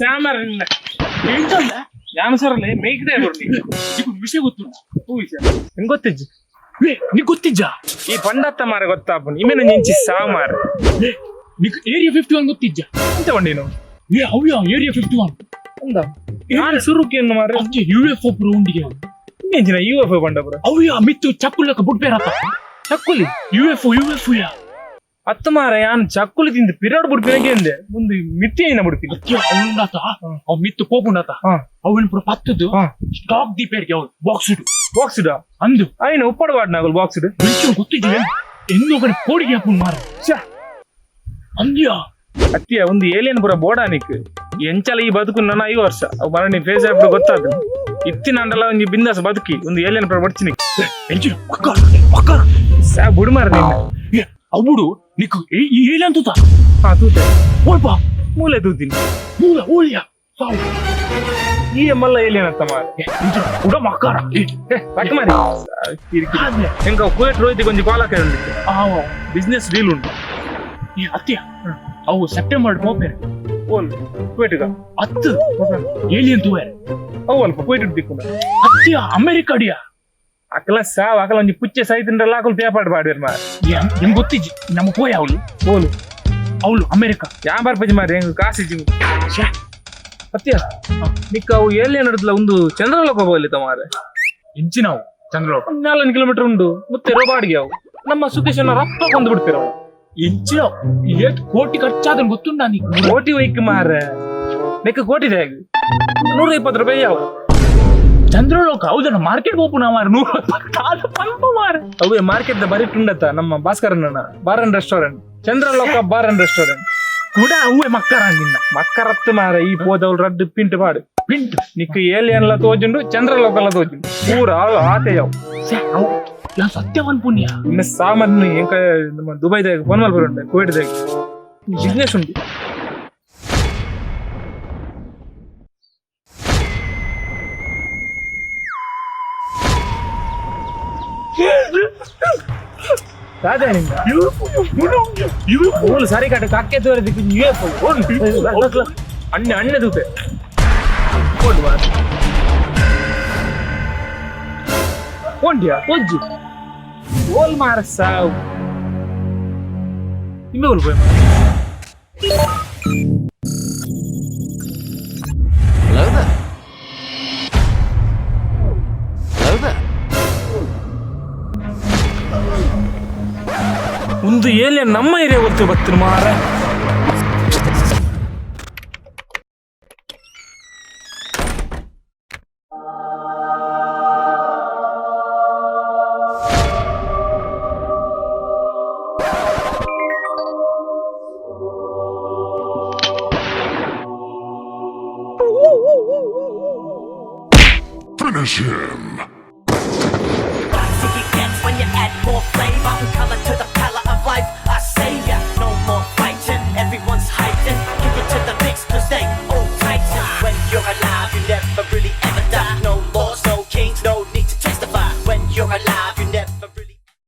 ಸಾಮಾರ್ ಎಂಚಲ್ಲ ಯಾನು ಸರಲೆ ಮೇಯ್ಕಿದೆ ಬರ್ಲಿ. ನಿಕ್ಕು ವಿಷಯ ಗೊತ್ತುಂಟ? ಹೂ ವಿಷಯ ನಿಂಗೆ ಗೊತ್ತಿಜ್ಜಿ? ಏ, ನಿಕ್ ಗೊತ್ತಿಜ್ಜಾ? ಈ ಪಂಡತ್ತ ಮಾರ ಗೊತ್ತಾಪುನ್ ಇಮೇನು ನಿಂಚಿ ಸಾಮಾರ್. ಏ, ನಿಕ್ ಏರಿಯಾ 51 ಗೊತ್ತಿಜ್ಜಾ? ಎಂತ ಬಂಡೇನು? ಏ, ಅವ್ಯ ಏರಿಯಾ 51. ಅಂದ ನಾನು ಸುರುಕಿ ಏನು ಮಾರ? ಅಜ್ಜಿ, ಯು ಎಫ್ ಒ ಪುರ ಉಂಡಿಗೆ. ಇಂಜಿನ ಯು ಎಫ್ ಬಂಡಪುರ? ಅವ್ಯ ಮಿತ್ತು ಚಕ್ಕುಲಕ ಬುಡ್ಪೇರತ್ತ. ಚಕ್ಕುಲಿ? U F U F yeah. ಅತ್ತು ಮಾರ, ಯಾನ್ ಚಕ್ಕುಲಿ ತಿಂದು ಪಿರಾಡ್ ಬುಡ್ಪಿನಗೆ ಅಂದೆ ಮುಂದೆ ಮಿತ್ತಿ ಏನ ಬುಡ್ಪಿನ. ಅತ್ಯ, ಅವುಂಡಾತ, ಅವ್ ಮಿತ್ತು ಪೋಪುಂಡಾತ. ಅವನ್ ಪುರ ಪತ್ತದು ಸ್ಟಾಕ್ ದೀಪೇರ್ಗೆ ಅವ್ನು ಬಾಕ್ಸ್ ಇಡು. ಬಾಕ್ಸ್ ಇಡ. ಅಂದು. ಐನ ಉಪ್ಪಡು ವಾಡ್ನಾಗಲ್ ಬಾಕ್ಸ್ ಇಡು. ಬೆಂಚು ಗೊತ್ತಿಜ್ಜಿ ಎಂದು ಕಡೆ ಕೋಡಿಗೆ ಹಾಪುನ್ ಮಾರ. ಛ. ಅಂದ್ಯಾ. ಅತ್ತಿಯ ಒಂದು ಏಲಿಯನ್ ಪುರ ಬೋಡಾನಿಕ್ ಎಂಚಲ ಈ ಬದುಕು ನನ್ನ 5 ವರ್ಷ ಅವು ಮರಣ ಫೇಸ್ ಆಪ್ ಗೊತ್ತಾದ ಇತ್ತಿನಂಡಲ ಒಂಜಿ ಬಿಂದಾಸ್ ಬದುಕಿ ಒಂದು ಏಲಿಯನ್ ಪುರ ಬಡ್ಚಿನಿ. ಬೆಂಚು ಪಕ್ಕ ಪಕ್ಕ. ಸಾ ಬುಡು ಮಾರ ನಿನ್ನ. ಏ, ಅವ್ಬಿಡು ನಿಕ್ಕು ಈ ಏಲಿಯನ್ ತೂತ? ಹಾ, ತೂತೆ. ಓಲ್ಪ? ಮೂಲೆ ತೂತೀನಿ. ಮೂಲ ಓಳಿಯ ಸಾವು. ಈ ಮಲ್ಲ ಏಲಿಯನ್ ಅಂತ ಮಾರ. ಬೆಂಚು ಉಡ ಮಕ್ಕಾರ. ಏ. ಪಕ್ಕ ಮಾರಿ. ಆದ್ಲೆ. ಎಂಕ ಕುವೇಟ್ ರೋಹಿತ್ ಕೊಂಚ ಕಾಲ್ ಹಾಕಿ. ಆವ. ಬಿಸ್ನೆಸ್ ಡೀಲ್ ಉಂಟು. ಈ ಅತ್ಯ, ಅವು ಸೆಪ್ಟೆಂಬರ್ ಪೋಪೇರ್. ಓಲ್ ಕುವೇಟ್ಗ? ಅತ್ತು, ಏಲಿಯನ್ ತೂವೇರ್. ಅವು ಅಲ್ಪ ಕುವೇಟ್ ದಿಕ್ಕುನ. ಅತ್ಯ, ಅಮೆರಿಕ ಅಡಿಯ. ಅಕಲ ಸಾವ್, ಅಕಲ ಒಂಜಿ ಪುಚ್ಚೆ ಸೈತಿಂಡ್ರಲ್ಲ ಅಕಲ್ ಪೇಪಾಡ್ ಬಾಡ್ವೇರ್ ಮಾರ. ನಿಮ್ಗೆ ಗೊತ್ತಿಜ್ಜಿ, ನಮ್ಮ ಪೋಯ ಅವಳು. ಓಲು? ಅವಳು ಅಮೆರಿಕ. ಯಾ ಬರ್ಪಜಿ ಮಾರಿ, ಹೆಂಗ್ ಕಾಸಿಜ್ಜಿ. ಶ್ಯಾ. ಅತ್ಯ, ನಿಕ್ಕ ಅವು ಏಲಿಯನ್ ಹಿಡಿದ್ಲ ಒಂದು ಚಂದ್ರಲೋಕ ಹೋಗ್ಲಿತ್ತ ಮಾರೆ. ಎಂಚಿ ನಾವು ಚಂದ್ರಲೋಕ? 4 ಕಿಲೋಮೀಟರ್ ಉಂಡು ಮತ್ತೆ ರೋಬಾಡ್ಗೆ ಅವು ನಮ್ಮ ಸುಖೇಶನ ರಪ್ಪ ಕೊಂದು ಬಿಡ್ತೀರ ಅವು. ಎಂಚಿನ ಏತ್ ಕೋಟಿ ಖರ್ಚಾದ ಗೊತ್ತುಂಡ ನೀ? ಕೋಟಿ ಒಯ್ಕ್ ಮಾರೆ, ನೆಕ್ಕ ಕೋಟಿ ಹೇಗೆ 120 ರೂಪಾಯಿ ಯಾವ. ಚಂದ್ರಲೋಕ ಹೌದಣ್ಣ, ಮಾರ್ಕೆಟ್ ಹೋಪು ನಾವು ಮಾರ 100 ಪಂಪ ಮಾರ. ಅವೇ ಮಾರ್ಕೆಟ್ the ಬರಿ ತುಂಡತ್ತ ನಮ್ಮ ಭಾಸ್ಕರಣ್ಣ bar and restaurant, Chandraloka bar and restaurant. ಕೂಡ ಅವೇ ಮಕ್ಕರ ನಿನ್ನ. ಮಕ್ಕರತ್ತು ಮಾರ, ಈ ಪೋದವ್ಲು ರಡ್ಡು ಪಿಂಟ್ ಪಾಡು. ಪಿಂಟ್. ನಿಕ್ಕ ಏಲಿಯನ್ಲ ತೋಜುಂಡು, ಚಂದ್ರಲೋಕಲ ತೋಜುಂಡು, ಪೂರ ಆತೆ ಯಾವ. ಅವು ಯಾ ಸತ್ಯವನ್ ಪುಣ್ಯ. ಇನ್ನು ಸಾಮಾನ್ಯ ಎಂಕ ನಮ್ಮ ದುಬೈದಾಗ ಫೋನ್ ಮಲ್ಪುಂಟು, ಕುವೈಟ್ದಾಗ ಬಿಸ್ನೆಸ್ ಉಂಟು. ರಾಜ ನಿಂದ ಮೂಲು ಸರಿ ಕಟ್ಟು ಕಕ್ಕೆ ತೋರಿದಕ್ಕೆ ಯು ಎಫ್ ಅಣ್ಣೆ ಅಣ್ಣೆ ತೂತೆ ಕೊಂಡಿಯಾ ಒಂಜಿ ಓಲ್ ಮಾರ ಸಾವು ನಿಮ್ಮೆ ಓಲ್ ಪೋಯ್. Hello there. Hello there. ಒಂದು ಏಲಿಯನ್ ನಮ್ಮ ಏರಿಯಾ ಗೊತ್ತು ಬತ್ತಿನ ಮಾರ. Finish him. Spicy it gets when you add more flavor and color to the